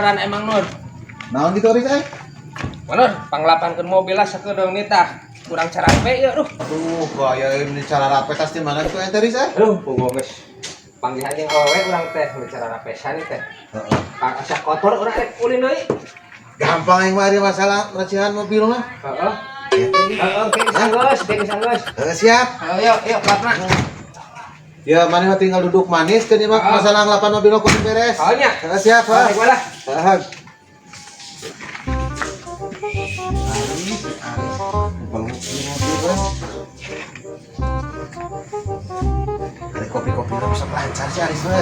saran emang Nur. Naon gitu Aris eh? Mang Nur, panglapankeun mobil lah sakedeung nih tah. Kurang carape ya, duh. Aduh, gaya ini cara rape tas di mana gitu ente Aris eh? Aduh, puguh geus. Panggihan jeung awewe urang teh bicara rapesan teh. Heeh. Asa kotor urang rek ulin deui. Gampang yang mah ari masalah recihan mobil mah. Heeh. Heeh, oke geus, oke geus. Heeh, siap. Ayo, yuk, lapna. Ya, mana mah tinggal duduk manis kan mah masalah ngelapan mobil mah kudu beres. Oh, nya. Heeh, siap, Balik Pak. lah. Heeh. Aris, Aris. Kalau mobil mah. Ari kopi-kopi mah bisa lancar sih Aris we.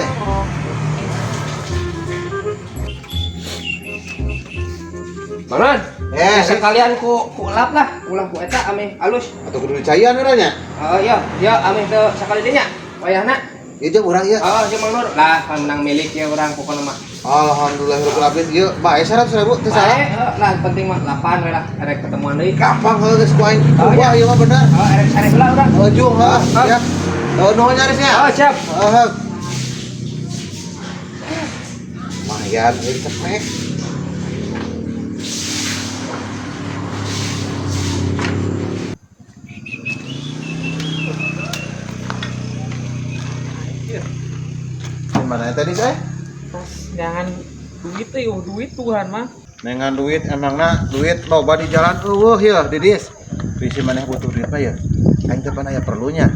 Mang Nur, Eh, sekalian ku ku lap lah, ulah ku eta ameh alus. Atau kudu dicayan urang nya? Oh iya, iya ameh teu sakali deui nya. Wayahna. Ieu jeung urang ieu. Oh, jeung Mang Nur. Lah, kan menang milik ya urang pokona mah. Alhamdulillahirabbil alamin. Ieu bae 100.000 teu salah. Bae, heuh, lah penting mah 8 we lah erek ketemuan deui. Gampang heuh geus ku aing. Oh, Wah, iya. ieu mah bener. Oh, erek sare heula urang. Oh, jung heuh. Siap. Oh, nuhun nyaris nya. Oh, siap. Heeh. Lumayan euy cepet. Gimana tadi saya? Jangan duit teh, eueuh duit Tuhan mah. Nengan duit emangna duit loba di jalan eueuh ya Didis. Bisi maneh butuh duit mah ya. Aing teh pan aya perlunya.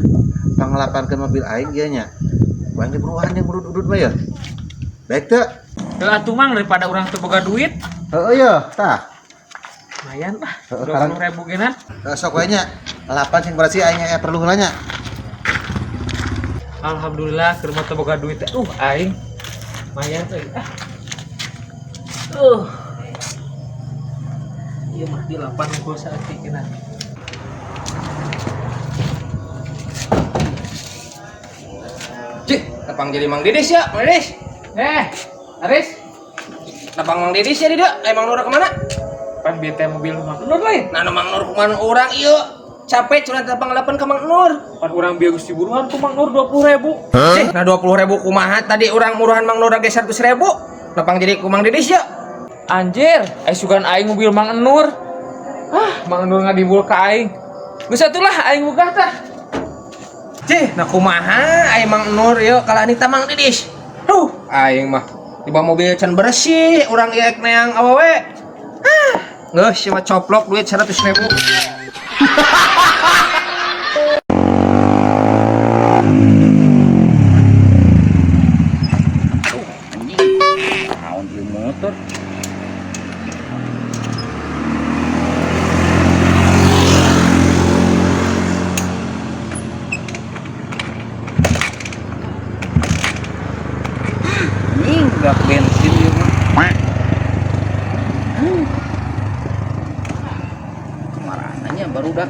Panglapankeun mobil aing ieu nya. Ku aing teh buruan yang udud-udud mah ya. Baik teu? Heuh atuh Mang daripada urang teu boga duit. Heeh ya, tah. Lumayan lah, Heeh, karang- 20.000 geuna. Heeh, sok we nya. Lapan sing berarti aing aya perlu heula nya. Alhamdulillah keur mah teu boga duit teh. Aing lumayan euy. Ah. Ieu mah di 8 unggul saeutik geuna. Cih, tepang jadi Mang Didis ya, Mang Didis. Eh, Aris, Tepang Mang Didis ya Dida. Eh, Mang Nur kemana? pan bete mobil Mang Nur lain. Nah, nu Mang Nur kumaha urang ieu? Capek curhat tepang 8 ke Mang Nur. Pan urang bieu geus diburuan ku Mang Nur 20.000. Cih, nah 20.000 kumaha tadi urang muruhan Mang Nur ge 100.000. Tepang jadi ku Mang Didis ya. Anjir, sugan aing mobil Mang Nur. Ah, Mang Nur ngadibul ka aing. Geus atulah aing bugah tah. Cih, nah kumaha aing Mang Nur ieu kalah nita Mang Didis. Duh, aing mah di bawah mobil can bersih, urang ieu ek neang awewe. Ah, geus ieu mah coplok duit 100.000. Anjing, naon ieu motor? Anjing, gak bensin ieu mah. Kemarananya baru dah.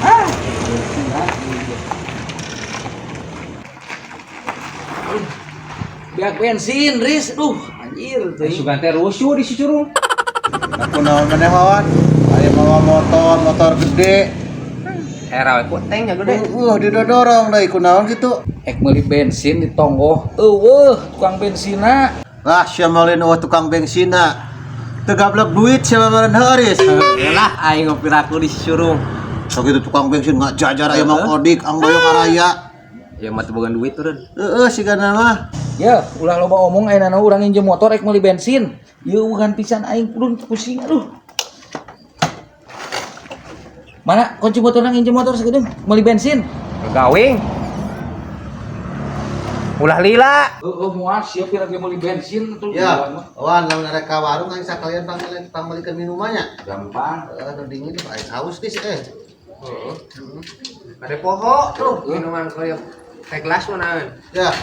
Ah, bensin lagi. Biak bensin, Riz. Duh, anjir teuing. Sugan teh rusuh di Cicurung. Aku naon maneh wawan? Aya mawa motor, motor gede. Era we ku tank nya gede. Didodorong deui ku naon kitu? Ek meuli bensin di tonggoh. Eueuh, tukang bensinna. Lah, sia meuleun eueuh tukang bensinna. Teu gablek duit sia meuleun heuh Aris. Lah aing ngopi raku di Cicurung. Sok itu tukang bensin ngajajar aya Mang Odik, ang boyong araya. Ya mah teu boga duit turun. Heeh, sigana mah. Ya, ulah loba omong ayeuna na urang nginjem motor ek meuli bensin. Ieu ugan pisan aing kudu pusing aduh. Mana kunci motorna nginjem motor sakedeung meuli bensin. Gawing. Ulah lila. Heeh, moal siap kira ge meuli bensin tuh. Ya, wan lamun arek ka warung aing sakalian pangmeulikeun minumannya. Gampang. Heeh, nu dingin aing haus dis eh. Heeh. Ada poho tuh minuman koyo teh gelas mah naon. Ya,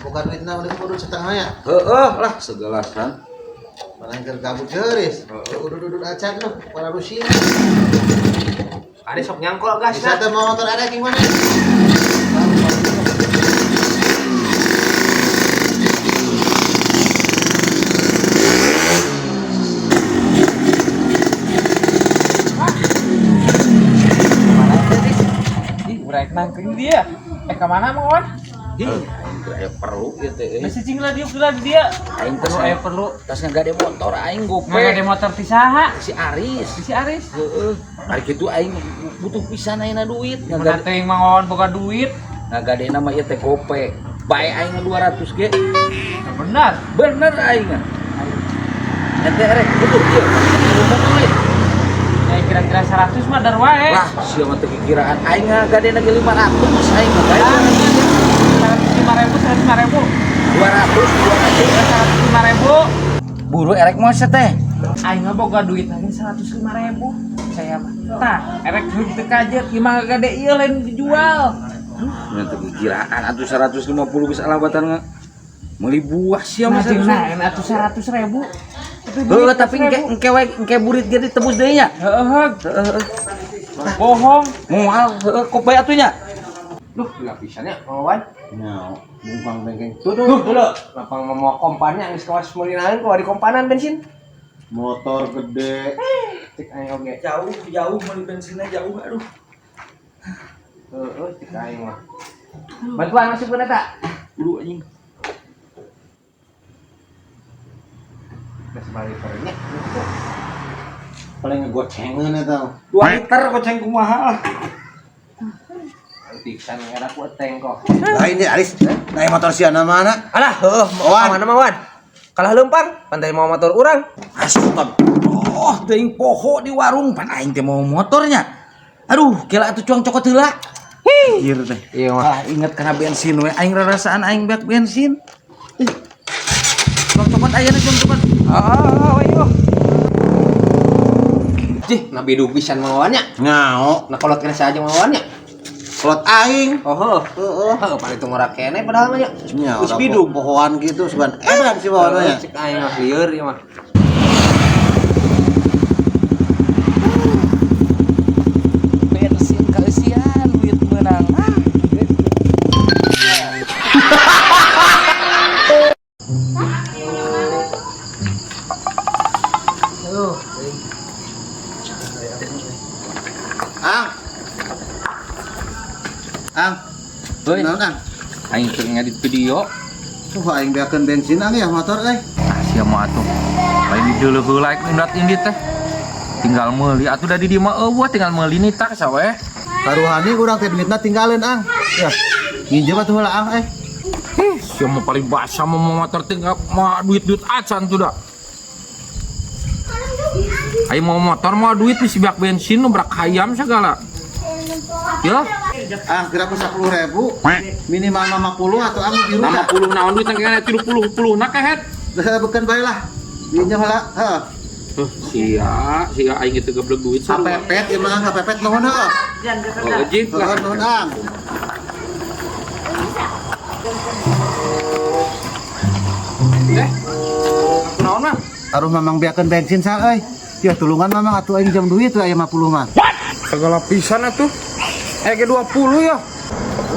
bukan duitna udah kudu setengah ya. Heeh lah segelasan. Mana keur gabut jeuris. Udud-udud acan lu, para rusin. Ada sok nyangkol gas Bisa nah. teh mau motor arek gimana? Mana teh, Riz? Ih, urang nangkring dia. Ka mana Mang Wan? Ih, aing Teu aya perlu ieu teh euy. Geus cicing lah diuk lah di dia. Aing tos Perlu aya perlu. Tos ngagade motor aing gope. Ngagade motor ti saha? Si Aris. Si Aris. Heeh. Ari kitu aing butuh pisan ayeuna duit. Mun Ngagade teuing mangon boga duit. ngagadena mah ieu teh gope. Bae aing 200 ge. Nah, benar. Bener aing mah. Ente erek butuh ieu. Butuh duit. Ya kira-kira 100 mah dar wae. Lah, sia mah teu kikiraan aing ngagadena ge 500 aing mah bae. 105.000, 105.000. 200, 200. 105.000. Buru erek moal sia teh. Aing mah boga duit lagi 105.000. Saya mah. Tah, erek duit teu kajet ieu mah gade ieu lain dijual. Nya teu kikiraan atuh 150 geus alabatan meuli buah sia mah. Nah, jeung naon atuh 100.000. Heuh, tapi engke we engke burit ge ditebus deui nya. Heeh, Heeh. bohong. Moal heuh kok bae atuh nya. Duh, gila pisan nya Mang Wawan. Nya, bungkang bengkeng. Tuh tuh tuh lho. Lapang mau kompannya geus kawas meuli naon kuari kompanan bensin. Motor gede. Cek aing oge. Jauh, jauh meuli bensinnya jauh aduh. Heeh, cek aing mah. Bantuan masuk ke eta. Buru anjing. Geus balik nya. Paling ngegocengeun eta. 2 liter goceng kumaha lah. Pisan era ku eteng kok. Lain ya Aris, naik motor siana mana? Alah, heuh, Wan. mana mah Wan? Kalah leumpang, pantai mau motor urang. Astag. Oh, teuing poho di warung pan aing teh mau motornya. Aduh, kela atuh cuang cokot heula. Anjir teh. Iya mah. Kalah inget kana bensin we aing rarasaan aing beak bensin. Ih. Cuang cokot ayeuna cuang cokot. Ah, ayo. Jih, nabi duh pisan Mang Wawan nya. Ngao, Nah kolot kena saja Mang Wawan nya. kolot aing. Oh, heuh. Heeh. Heuh, paling teu ngora keneh padahal mah nya. Nya, Geus orang bidug. pohoan gitu sugan edan si bawa nya. Cek aing mah lieur ieu mah. Bensin kaeusian duit meunang. Ah. Ang. Ang, Heuy, naon ang? aing keur ngedit video. Tuh aing beakeun bensin ang ya motor euy. Ah, sia mah atuh. Lain dideuleuh heula ek indat indit teh. Tinggal meuli atuh da di dieu mah eueuh tinggal meuli nita sawe. Taruhani urang teh duitna tinggalin ang. Ya. Nginjem atuh heula ang eh. Ih, sia mah paling basah mau motor tinggal mah duit-duit acan tuh dah. Ayo mau motor mau duit bisi beak bensin nu berak hayam segala. Ya, Ang kira ku 10.000 minimal 50 atau ang biru dah. 50 naon duit nang kena 30 puluh na kehet. Dah beukeun bae lah. Nginjem heula, heeh. Huh, sia, sia aing itu geblek duit sarua. Kapepet ieu mah ang kapepet nuhun heuh. Oh, jik Heeh lah. nuhun ang. Eh. Naon mah? Taruh mamang beakeun bensin sa euy. Ya tulungan mamang atuh aing jam duit we aya 50 mah. Segala pisan atuh. Eh ke 20 ya.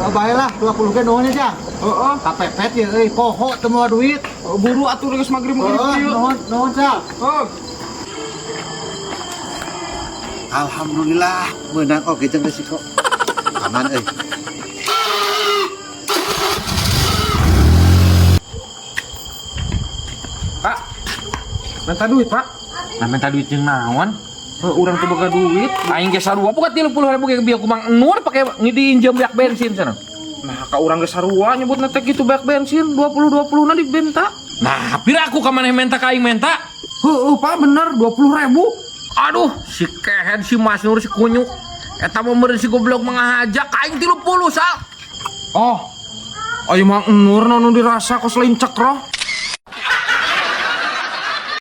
Oh, bae lah 20 ge nuhun aja. Heeh. Kapepet ya euy poho teu moal duit. Buru atuh geus magrib-magrib Heeh, ieu. nuhun nuhun sa. Oh. Alhamdulillah menang oge jeung risiko. Aman euy. Pak. Minta duit, Pak. Nah, minta duit jeung naon? Heuh, urang teu boga duit. Aing ge sarua boga 30.000 ge bieu ku Mang Nur pake ngidiinjem beak bensin cenah. Nah, ka urang ge sarua nyebutna teh kitu beak bensin 20 20 na dibenta. Nah, pira aku ka maneh menta ka aing menta? Heueuh, Pak, bener 20.000. Aduh, si kehed si Mas Nur si kunyuk. Eta mah meureun si goblok mangahaja ka aing 30 sal. Oh. Ayo Mang Nur nu dirasa kos lain cekroh.